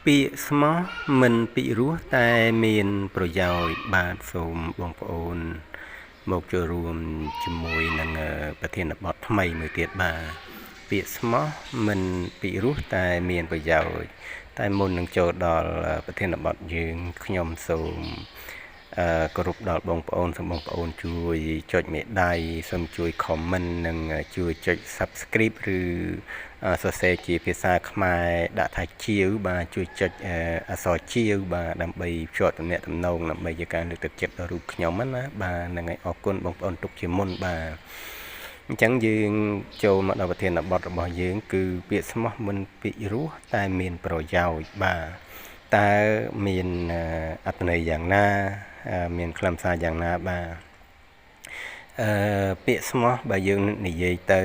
ពាក្យស្មោះមិនពិរោះតែមានប្រយោជន៍បាទសូមបងប្អូនមកចូលរួមជាមួយនឹងប្រធានបទថ្មីមួយទៀតបាទពាក្យស្មោះមិនពិរោះតែមានប្រយោជន៍តែមុននឹងចូលដល់ប្រធានបទយើងខ្ញុំសូមគោរពដល់បងប្អូនសូមបងប្អូនជួយចុចមេដៃសូមជួយ comment និងជួយចុច Subscribe ឬសរសេរជាភាសាខ្មែរដាក់ថាជាវបាទជួយចុចអក្សរជាវបាទដើម្បីភ្ជាប់ទំនាក់ទំនងដើម្បីជាការលើកទឹកចិត្តដល់រូបខ្ញុំណាបាទហ្នឹងហើយអរគុណបងប្អូនទុកជាមុនបាទអញ្ចឹងយើងចូលមកដល់ប្រធានបទរបស់យើង គឺពាក្យស្មោះមិនពិរោះតែមានប្រយោជន៍បាទតើមានអត្ថន័យយ៉ាងណាមានខ្លឹមសារយ៉ាងណាបាទអឺពាក្យស្មោះបើយើងនិយាយទៅ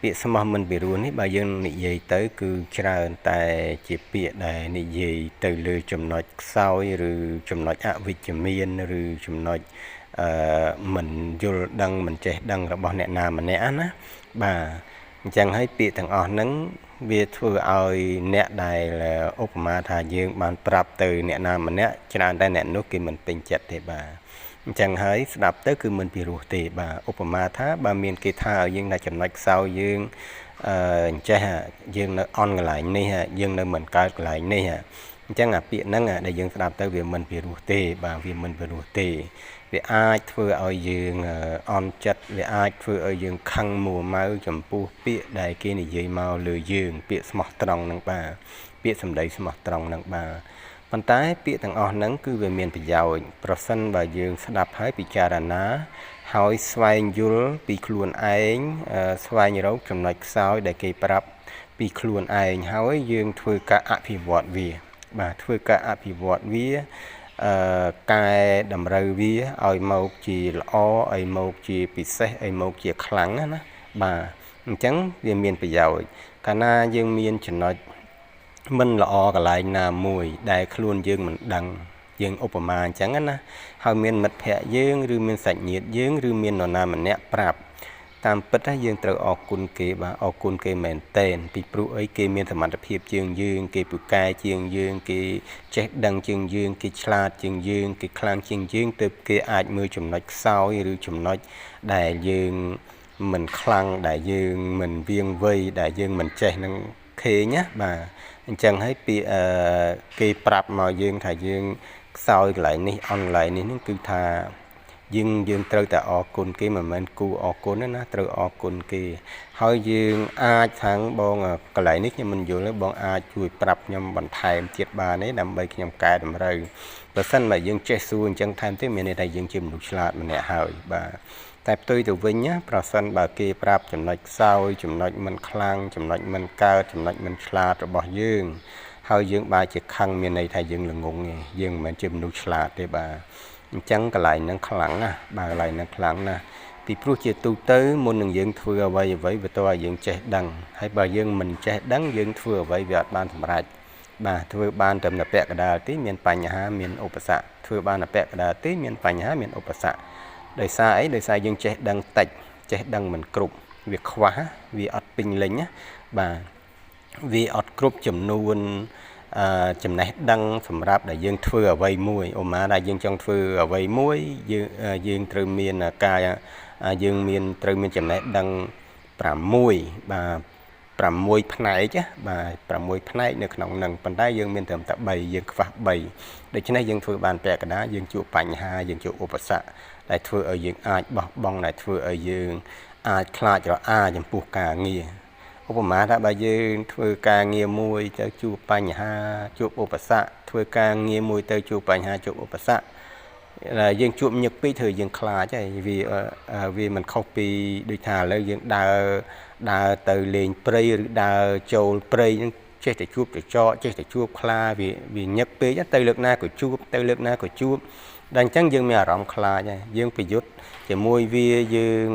ពាក្យស្មោះមិនពិរោះនេះបើយើងនិយាយទៅគឺច្រើនតែជាពាក្យដែលនិយាយទៅលើចំណុចខ្សោយឬចំណុចអវិជ្ជមានឬចំណុចអឺមិនយល់ដឹងមិនចេះដឹងរបស់អ្នកណាម្នាក់ណាបាទអញ្ចឹងហើយពាក្យទាំងអស់ហ្នឹងវាធ្វើឲ្យអ្នកដែលឧបមាថាយើងបានប្រាប់ទៅអ្នកណាម្នាក់ច្រើនតែអ្នកនោះគេមិនពេញចិត្តទេបាទអញ្ចឹងហើយស្ដាប់ទៅគឺមិនពិរោះទេបាទឧបមាថាបើមានគេថាឲ្យយើងថាចំណុចខ្សោយយើងអឺអញ្ចេះយើងនៅអន់កន្លែងនេះយើងនៅមិនកើតកន្លែងនេះអញ្ចឹងអាពាក្យហ្នឹងដែលយើងស្ដាប់ទៅវាមិនពិរោះទេបាទវាមិនពិរោះទេវាអាចធ្វើឲ្យយើងអន់ចិត្តវាអាចធ្វើឲ្យយើងខឹងមួម៉ៅចំពោះពាក្យដែលគេនិយាយមកលើយើងពាក្យស្មោះត្រង់ហ្នឹងបាទពាក្យសម្ដីស្មោះត្រង់ហ្នឹងបាទប៉ុន្តែពាក្យទាំងអស់ហ្នឹងគឺវាមានប្រយោជន៍ប្រសិនបើយើងស្ដាប់ហើយពិចារណាហើយស្វែងយល់ពីខ្លួនឯងស្វែងរកចំណុចខ្សោយដែលគេប្រាប់ពីខ្លួនឯងហើយយើងធ្វើការអភិវឌ្ឍវាបាទធ្វើការអភិវឌ្ឍវាអឺកែតម្រូវវាឲ្យមកជាល្អឲ្យមកជាពិសេសឲ្យមកជាខ្លាំងណាបាទអញ្ចឹងវាមានប្រយោជន៍កាលណាយើងមានចំណុចមិនល្អកន្លែងណាមួយដែលខ្លួនយើងមិនដឹងយើងឧបមាអញ្ចឹងណាហើយមានមិត្តភ័ក្តិយើងឬមានសាច់ញាតិយើងឬមាននរណាម្នាក់ប្រាប់តាមពិតយើងត្រូវអរគុណគេបាទអរគុណគេមែនតែនពីព្រោះអីគេមានសមត្ថភាពជាងយើងគេពូកែជាងយើងគេចេះដឹងជាងយើងគេឆ្លាតជាងយើងគេខ្លាំងជាងយើងទើបគេអាចមើលចំណុចខ្សោយឬចំណុចដែលយើងមិនខ្លាំងដែលយើងមិនវៀងវៃដែលយើងមិនចេះនឹងឃើញណាបាទអញ្ចឹងហើយពាក្យគេប្រាប់មកយើងថាយើងខ្សោយកន្លែងនេះអន់កន្លែងនេះនឹងគឺថាយើងត្រូវតែអរគុណគេមិនមែនគូអរគុណទេណាត្រូវអរគុណគេហើយយើងអាចខាងបងកន្លែងនេះខ្ញុំមិនយល់ទេបងអាចជួយប្រាប់ខ្ញុំបន្ថែមទៀតបានទេដើម្បីខ្ញុំកែតម្រូវបើសិនបើយើងចេះសួរអញ្ចឹងថែមទៀតមានន័យថាយើងជាមនុស្សឆ្លាតម្នាក់ហើយបាទតែផ្ទុយទៅវិញណាប្រសិនបើគេប្រាប់ចំណុចខ្សោយចំណុចមិនខ្លាំងចំណុចមិនកើតចំណុចមិនឆ្លាតរបស់យើងហើយយើងបែរជាខឹងមានន័យថាយើងល្ងងទេយើងមិនមែនជាមនុស្សឆ្លាតទេបាទអញ្ចឹងកន្លែងហ្នឹងខ្លាំងណាស់បាទកន្លែងហ្នឹងខ្លាំងណាស់ពីព្រោះជាទូទៅមុននឹងយើងធ្វើអ្វីអ្វីវាតើឲ្យយើងចេះដឹងហើយបើយើងមិនចេះដឹងយើងធ្វើអ្វីវាអត់បានសម្រេចបាទធ្វើបានត្រឹមតែពាក់កណ្ដាលទេមានបញ្ហាមានឧបសគ្គធ្វើបានតែពាក់កណ្ដាលទេមានបញ្ហាមានឧបសគ្គដោយសារអីដោយសារយើងចេះដឹងតិចចេះដឹងមិនគ្រប់វាខ្វះវាអត់ពេញលេញណាបាទវាអត់គ្រប់ចំនួនចំណេះដឹងសម្រាប់ដែលយើងធ្វើអ្វីមួយឧមាថាយើងចង់ធ្វើអ្វីមួយយើងយើងត្រូវមានការយើងមានត្រូវមានចំណេះដឹង6បាទ6ផ្នែកបាទ6ផ្នែកនៅក្នុងនឹងប៉ុន្តែយើងមានត្រឹមតែ3យើងខ្វះ3ដូច្នេះយើងធ្វើបានពាក់កណ្ដាលយើងជួបបញ្ហាយើងជួបឧបសគ្គដែលធ្វើឲ្យយើងអាចបោះបង់ដែលធ្វើឲ្យយើងអាចខ្លាចរអាចំពោះការងារឧបមាថាបើយើងធ្វើការងារមួយទៅជួបបញ្ហាជួបឧបសគ្គធ្វើការងារមួយទៅជួបបញ្ហាជួបឧបសគ្គយើងជួបញឹកពេកធ្វើយើងខ្លាចហើយវាវាមិនខុសពីដូចថាឥឡូវយើងដើរដើរទៅលេងព្រៃឬដើរចូលព្រៃហ្នឹងចេះតែជួបត្រចកចេះតែជួបខ្លាវាវាញឹកពេកទៅលើកណាក៏ជួបទៅលើកណាក៏ជួបដល់អញ្ចឹងយើងមានអារម្មណ៍ខ្លាចហើយយើងប្រយុទ្ធជាមួយវាយើង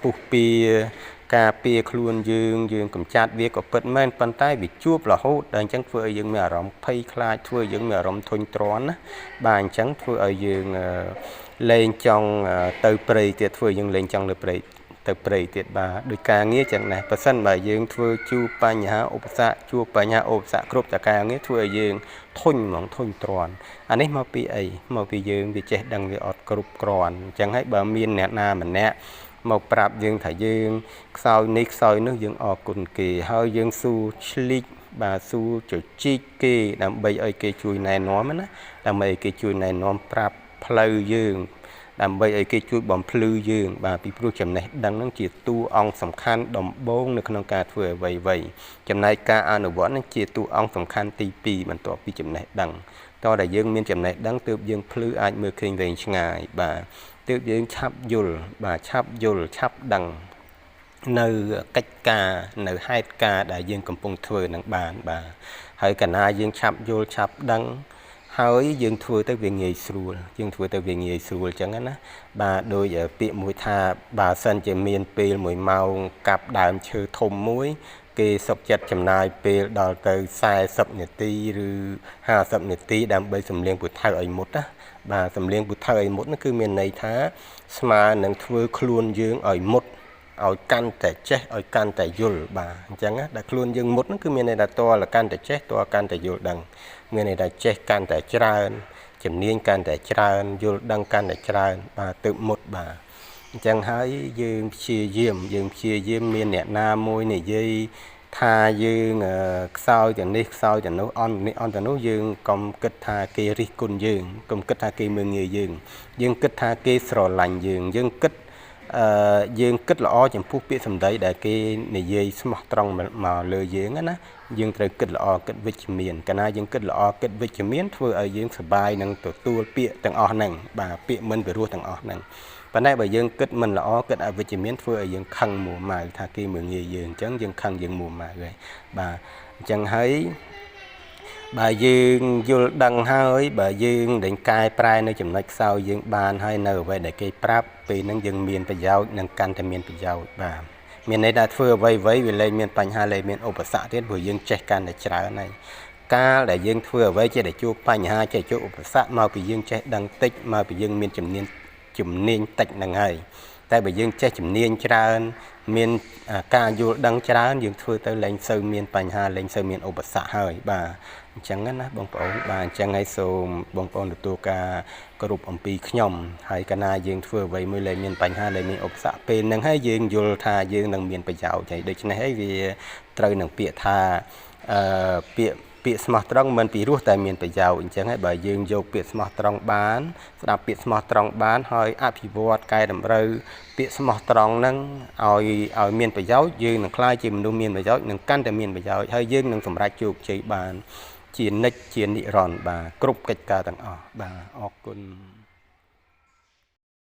ពុះពៀការពារខ្លួនយើងយើងកំចាត់វាក៏ពិតមែនប៉ុន្តែវាជួបរហូតដល់អញ្ចឹងធ្វើឲ្យយើងមានអារម្មណ៍ភ័យខ្លាចធ្វើឲ្យយើងមានអារម្មណ៍ធុញទ្រាន់ណាបាទអញ្ចឹងធ្វើឲ្យយើងលែងចង់ទៅព្រៃទៀតធ្វើឲ្យយើងលែងចង់លើព្រៃ ទៅព្រៃទៀតបាទដោយការងារចឹងដែរប៉ះសិនបើយើងធ្វើជួបបញ្ហាឧបសគ្គជួបបញ្ហាឧបសគ្គគ្រប់តែការងារធ្វើឲ្យយើងធុញហ្មងធុញទ្រាន់អានេះមកពីអីមកពីយើងវាចេះដឹងវាអត់គ្រប់គ្រាន់អញ្ចឹងហើយបើមានអ្នកណាម្នាក់មកប្រាប់យើងថាយើងខ្សោយនេះខ្សោយនោះយើងអរគុណគេហើយយើងស៊ូឆ្លីកបាទស៊ូជជីកគេដើម្បីឲ្យគេជួយណែនាំណាដើម្បីឲ្យគេជួយណែនាំប្រាប់ផ្លូវយើងដើម្បីឲ្យគេជួយបំភ្លឺយើងបាទពីព្រោះចំណេះដឹងហ្នឹងជាតួអង្គសំខាន់ដំបូងនៅក្នុងការធ្វើអ្វីៗចំណែកការអនុវត្តហ្នឹងជាតួអង្គសំខាន់ទី2បន្ទាប់ពីចំណេះដឹងតោះតែយើងមានចំណេះដឹងទើបយើងភ្លឺអាចមើលឃើញវែងឆ្ងាយបាទទើបយើងឆាប់យល់បាទឆាប់យល់ឆាប់ដឹងនៅកិច្ចការនៅហេតុការណ៍ដែលយើងកំពុងធ្វើនឹងបានបាទហើយកាលណាយើងឆាប់យល់ឆាប់ដឹងហើយយើងធ្វើទៅវាងាយស្រួលយើងធ្វើទៅវាងាយស្រួលអញ្ចឹងណាបាទដោយពាក្យមួយថាបើសិនជាមានពេល1ម៉ោងកាប់ដើមឈើធំមួយគេសុខចិត្តចំណាយពេលដល់ទៅ40នាទីឬ50នាទីដើម្បីសម្លៀងពូថៅឲ្យមុតណាបាទសម្លៀងពូថៅឲ្យមុតនោះគឺមានន័យថាស្មើនឹងធ្វើខ្លួនយើងឲ្យមុតឲ្យកាន់តែចេះឲ្យកាន់តែយល់បាទអញ្ចឹងណាដែលខ្លួនយើងមុតហ្នឹងគឺមានន័យថាតលកាន់តែចេះតលកាន់តែយល់ដឹងមានន័យថាចេះកាន់តែច្រើនជំនាញកាន់តែច្រើនយល់ដឹងកាន់តែច្រើនបាទទើបមុតបាទអញ្ចឹងហើយយើងព្យាយាមយើងព្យាយាមមានអ្នកណាមួយនិយាយថាយើងខ្សោយទាំងនេះខ្សោយទាំងនោះអន់នេះអន់ទាំងនោះយើងកុំគិតថាគេរិះគន់យើងកុំគិតថាគេមើលងាយយើងយើងគិតថាគេស្រឡាញ់យើងយើងគិតយើងគិតល្អចំពោះពាក្យសម្ដីដែលគេនិយាយស្មោះត្រង់មកលើយើងណាយើងត្រូវគិតល្អគិតវិជ្ជមានកាលណាយើងគិតល្អគិតវិជ្ជមានធ្វើឲ្យយើងសប្បាយនឹងទទួលពាក្យទាំងអស់ហ្នឹងបាទពាក្យមិនពិរោះទាំងអស់ហ្នឹងប៉ុន្តែបើយើងគិតមិនល្អគិតអវិជ្ជមានធ្វើឲ្យយើងខឹងមួម៉ៅថាគេមើលងាយយើងអញ្ចឹងយើងខឹងយើងមួម៉ៅហើយបាទអញ្ចឹងហើយបើយើងយល់ដឹងហើយបើយើងដេញកែប្រែនៅចំណុចខ្សោយយើងបានហើយនៅអ្វីដែលគេប្រាប់ពេលហ្នឹងយើងមានប្រយោជន៍និងកាន់តែមានប្រយោជន៍បាទមានន័យថាធ្វើអ្វីអ្វីវាលែងមានបញ្ហាលែងមានឧបសគ្គទៀតព្រោះយើងចេះកាន់តែច្រើនហើយកាលដែលយើងធ្វើអ្វីចេះតែជួបបញ្ហាចេះជួបឧបសគ្គមកពីយើងចេះដឹងតិចមកពីយើងមានជំនាញតិចហ្នឹងហើយតែបើយើងចេះជំនាញច្រើនមានការយល់ដឹងច្រើនយើងធ្វើទៅលែងសូវមានបញ្ហាលែងសូវមានឧបសគ្គហើយបាទអញ្ចឹងណាបងប្អូនបាទអញ្ចឹងហើយសូមបងប្អូនទទួលការគោរពអំពីខ្ញុំហើយកាលណាយើងធ្វើអ្វីមួយលែងមានបញ្ហាលែងមានឧបសគ្គពេលហ្នឹងហើយយើងយល់ថាយើងនឹងមានប្រយោជន៍ហើយដូច្នេះហើយវាត្រូវនឹងពាក្យថាពាក្យស្មោះត្រង់មិនពីរោះតែមានប្រយោជន៍អញ្ចឹងហើយបើយើងយកពាក្យស្មោះត្រង់បានស្ដាប់ពាក្យស្មោះត្រង់បានហើយអភិវឌ្ឍកែតម្រូវពាក្យស្មោះត្រង់ហ្នឹងឲ្យមានប្រយោជន៍យើងនឹងក្លាយជាមនុស្សមានប្រយោជន៍នឹងកាន់តែមានប្រយោជន៍ហើយយើងនឹងសម្រេចជោគជ័យបានជានិច្ចជានិរន្តរ៍បាទគ្រប់កិច្ចការទាំងអស់បាទអរគុណ។